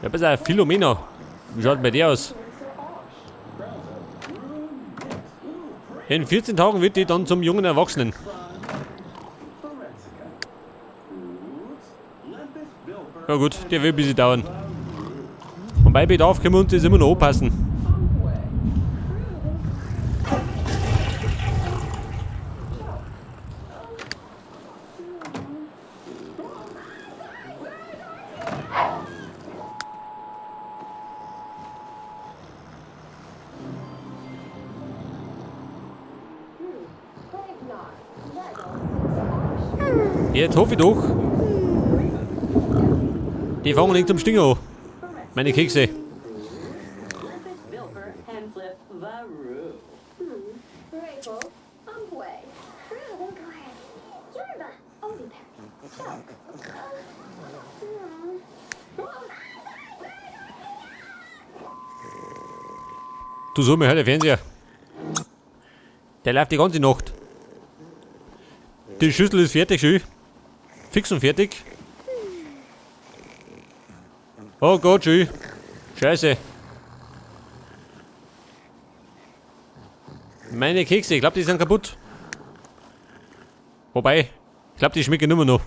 Ja, pass auf, Philomena. Wie schaut denn bei der aus? In 14 Tagen wird die dann zum jungen Erwachsenen. Ja gut, der wird ein bisschen dauern. Und bei Bedarf können wir uns das immer noch anpassen. Jetzt hoffe ich doch. Die fangen nicht zum Stinken an. Meine Kekse. Du so mir halt der Fernseher. Der läuft die ganze Nacht. Die Schüssel ist fertig, schön. Fix und fertig. Oh Gott, schön. Scheiße. Meine Kekse, ich glaube, die sind kaputt. Wobei, ich glaube, die schmecken immer noch.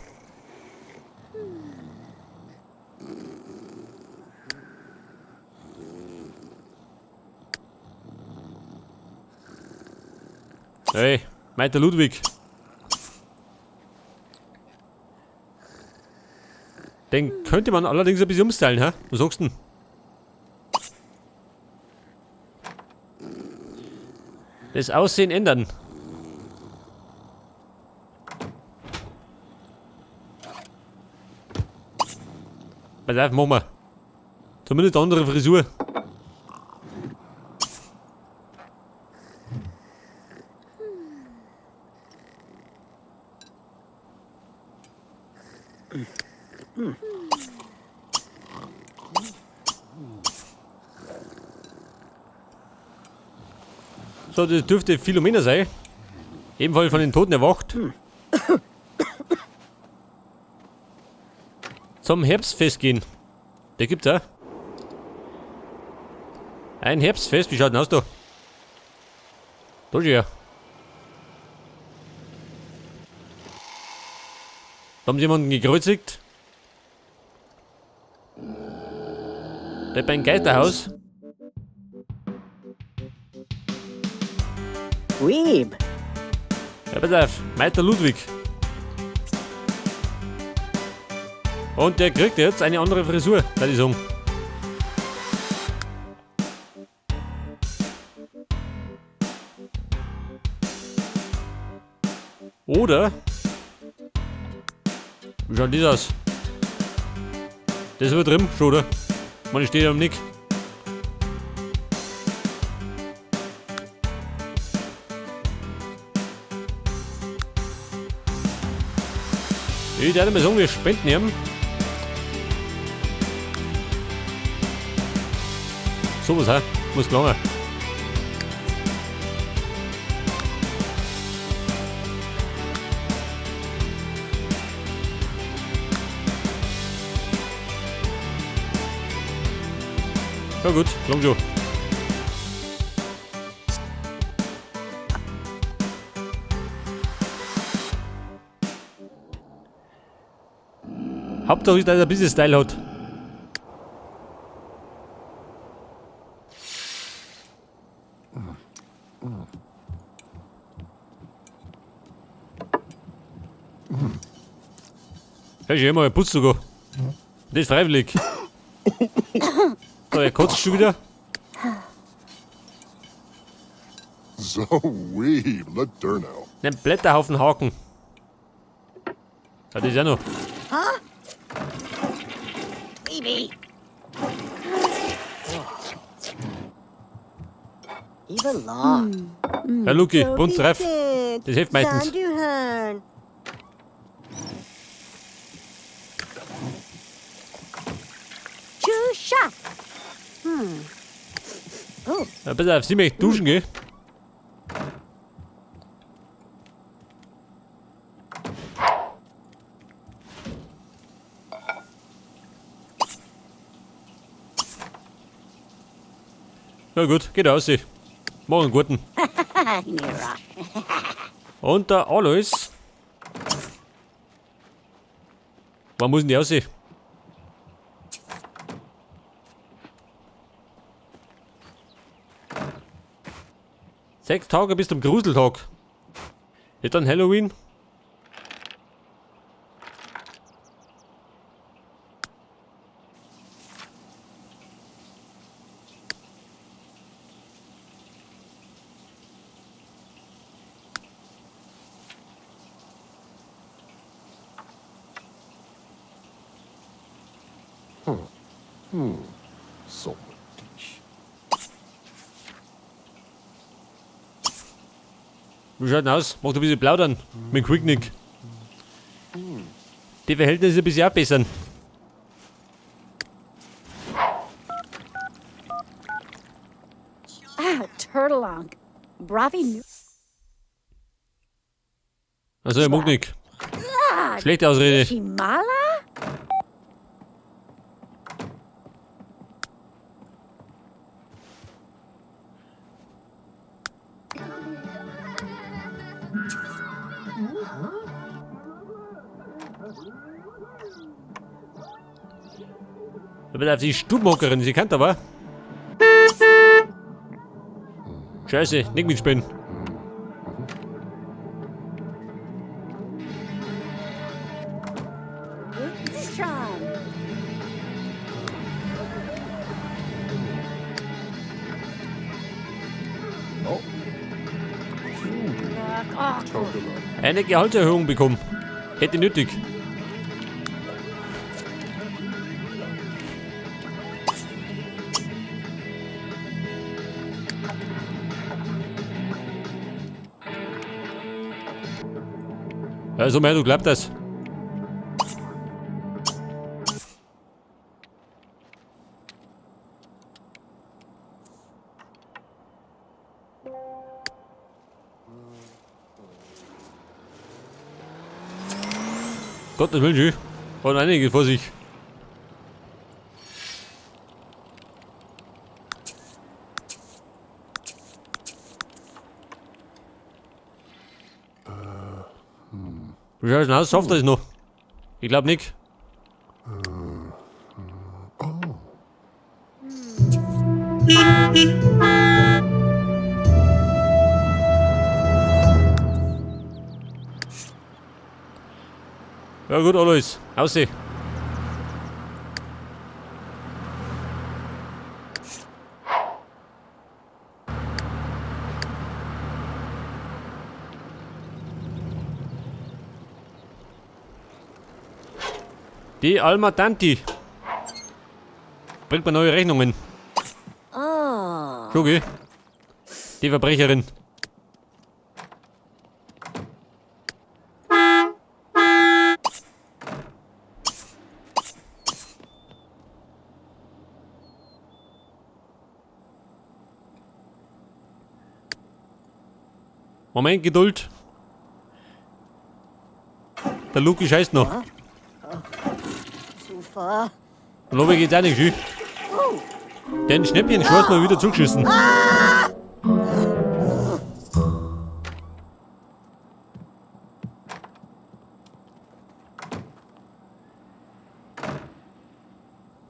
Hey, Meister Ludwig. Den könnte man allerdings ein bisschen umstylen, hä? Was sagst du denn? Das Aussehen ändern. Pass auf, machen wir. Zumindest eine andere Frisur. So, das dürfte Philomena sein. Ebenfalls von den Toten erwacht. Zum Herbstfest gehen. Der gibt's auch. Ein Herbstfest, wie schaut denn aus da? Da ist er. Da haben sie jemanden gekreuzigt. Der beim Geisterhaus. Weeb. Ja, pass auf, Meister Ludwig. Und der kriegt jetzt eine andere Frisur, würde ich sagen. Oder? Wie schaut das aus? Das ist übertrieben, schon, oder? Man, ich stehe ja am Nick. Ich werde mal sagen, wir spenden ihm. So was, hä? Muss gelangen. Ja gut, lang schon. Hauptsache ist, dass er ein bisschen Style hat. Ja, ich immer putzt sogar. Das ist freiwillig. So, er kotzt schon wieder. So weeb, Ladurno. Einen Blätterhaufen Haken. Ja, das ist ja noch. Baby. Eva Law. Ja, Luki, Bund treff. Das hilft meistens. Sanduhorn. Chusha. Oh, Ja, pass auf, sie möchte duschen gehen. Na gut, geht aus. Mach einen guten. Und der Alois. Wann muss denn die aussehen? 6 Tage bis zum Gruseltag. Ist dann Halloween? So dich. Wie schaut denn aus? Macht ein bisschen plaudern mit Quicknick. Die Verhältnisse ein bisschen auch bessern. Ah, Turtlonk. Bravi. Also, er mag nicht. Schlechte Ausrede. Chimala? Da wird auf die Stubenhockerin, sie kennt aber. Scheiße, nicht mitspielen. Eine Gehaltserhöhung bekommen. Hätte nötig. Also, mehr, du glaubst das. Gottes Willen, hat einige vor sich. Wie schaut's denn aus? Schafft er das noch? Ich glaub nicht. Ja gut, Alois. Ausseh. Die Alma Tanti bringt mir neue Rechnungen. Oh. Schoki. Die Verbrecherin. Moment, Geduld. Der Luki scheißt noch. Super. Und Lobby geht's auch nicht schön. Den Schnäppchen schwarz mal wieder zugeschissen.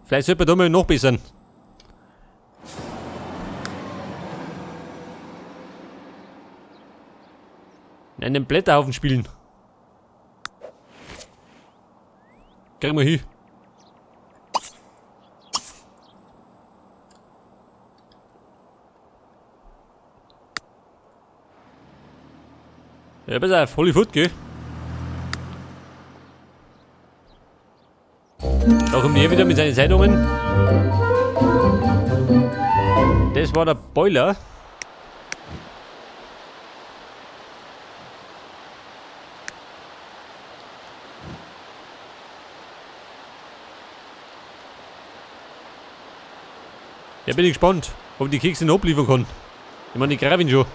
Vielleicht sollte man da mal nachbessern. In einem Blätterhaufen spielen. Kriegen wir hin. Ja, pass auf, Hollywood, gell? Da kommt er wieder mit seinen Zeitungen. Das war der Boiler. Ja, bin ich gespannt, ob ich die Kekse noch abliefern kann. Ich meine, die greifen schon.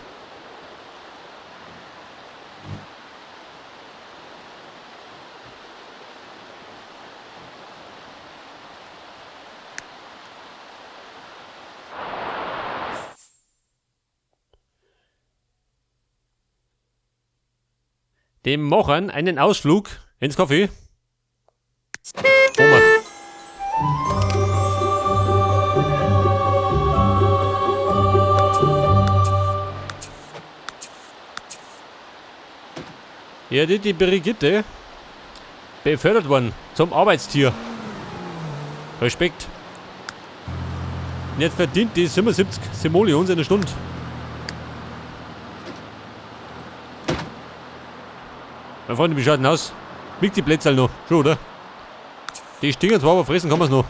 Die machen einen Ausflug ins Café. Machen wir. Ja, die Brigitte befördert worden zum Arbeitstier. Respekt. Nicht verdient die 77 Simoleons in der Stunde. Mein Freund, wie schaut denn aus? Wiegt die Plätzerl noch? Schon, oder? Die stinken zwar, aber fressen kann man's noch.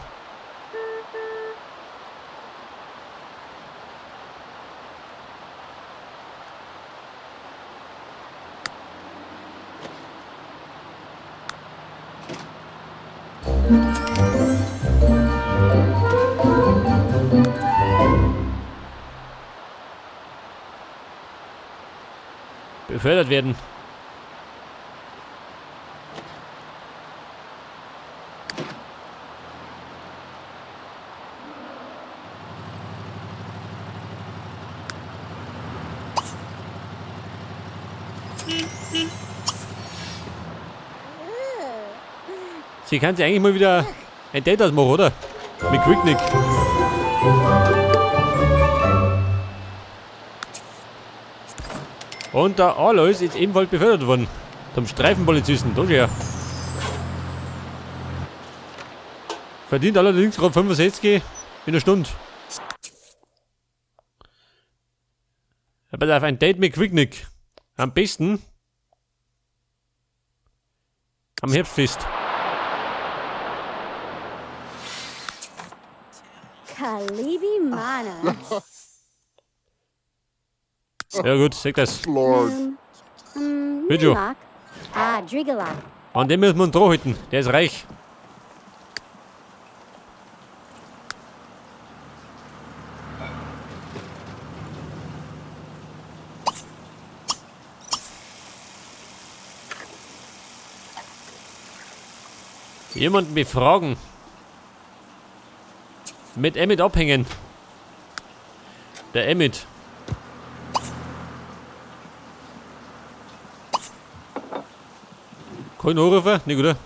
Befördert werden. Sie kann sich eigentlich mal wieder ein Date ausmachen, oder? Mit Quicknick. Und der Alois ist ebenfalls befördert worden. Zum Streifenpolizisten, da schau her. Verdient allerdings gerade 65 in der Stunde. Aber auf ein Date mit Quicknick. Am besten am Herbstfest. Kalibi Mana. Ja gut, sag das. Lord. Wird schon. Nilak. Ah, Drigalak. An dem müssen wir uns dran halten. Der ist reich. Jemanden befragen. Mit Emmett abhängen. Der Emmett. Kann ich anrufen? Nicht, oder?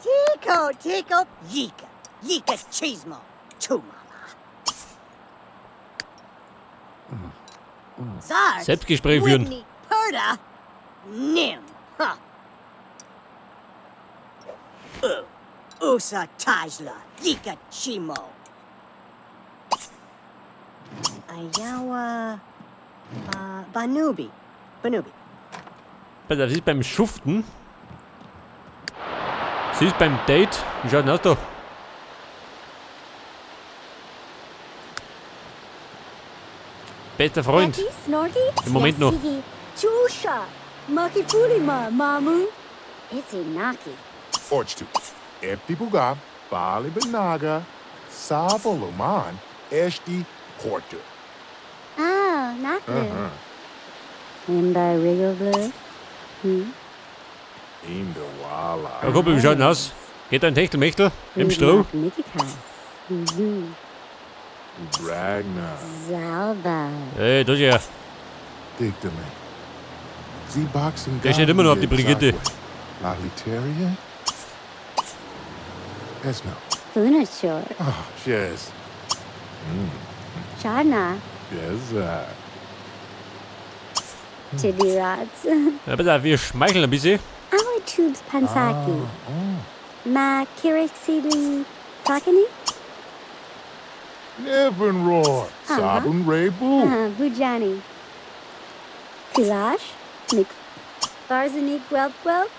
Tico, tico, yika. Yika chismo. Tumala. Sarge. Selbstgespräch führen. Whitney Perda. Nim. Ha. Usa Tajla. Yika Chimo. Ayawa. Banubi. Banubi. Pass auf, sie ist beim Schuften. Sie ist beim Date. Wie schaut denn aus da? Bester Freund. Becky, Snorky, Im Moment noch. Yasigi, Chusha, Makifulima, Mamu. Itzinaki. Orchtu. Empty Buga, Bali Banaga, Sabaloman, Eshti Portu. Ah, Naku. Wimba Wriggle Indawala. Ja, Kumpel, wie schaut denn aus? Geht da ein Techtelmechtel im Stroh? Mikikas. Ragnar. Zalba. Ey, das ist ja. Dictame. Z-Boxing. Der steht immer noch auf die Brigitte. Laliteria? Esno. Funashore. Oh, yes. Charna. Yes. Tibirats. Ja, pass auf, wir schmeicheln ein bisschen. Our tubes pansaki. Ma kirixili takani? Nevenroar. Aha. Sabun Rebu. Bujani. Kulash. Mik. Barzanik gwelp gwelp.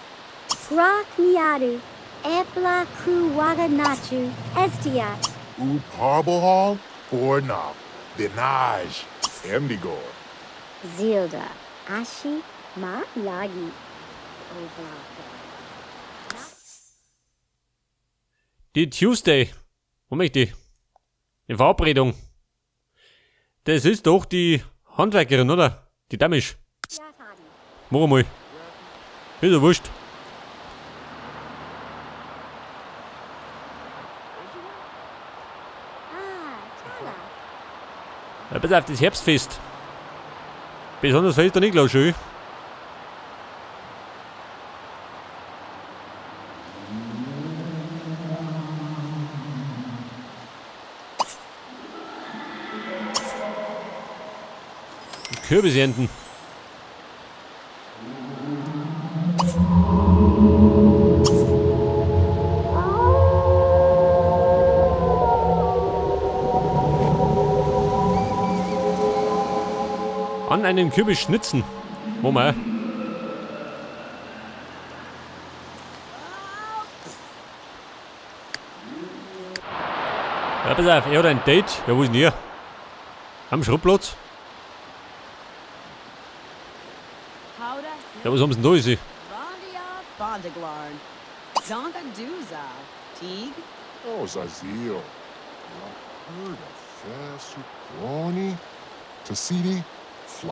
Grak niadu. Epla kruwaga nachu. Estiat. Uparbohal. Fornob. Binaj. Emdigor. Zilda. Ashi ma lagi. Oblaka. Die Tuesday. Wo möchte ich? Die Verabredung. Das ist doch die Handwerkerin, oder? Die Damisch. Mach mal. Ist ja wurscht. Ah, Chala. Ja, pass auf, das Herbstfest. Besonders fällt da nicht gleich schön. Kürbis ernten. An einen Kürbis schnitzen. Moment. Ja, pass auf, er hat ein Date. Ja, wo ist denn er? Am Schrottplatz? Ja, was haben sie denn da? Ist sie? Bondia Bondaglarn. Zonka Duza. Teague. Oh, Zazil. Lahurda Fesukroni. Tasidi.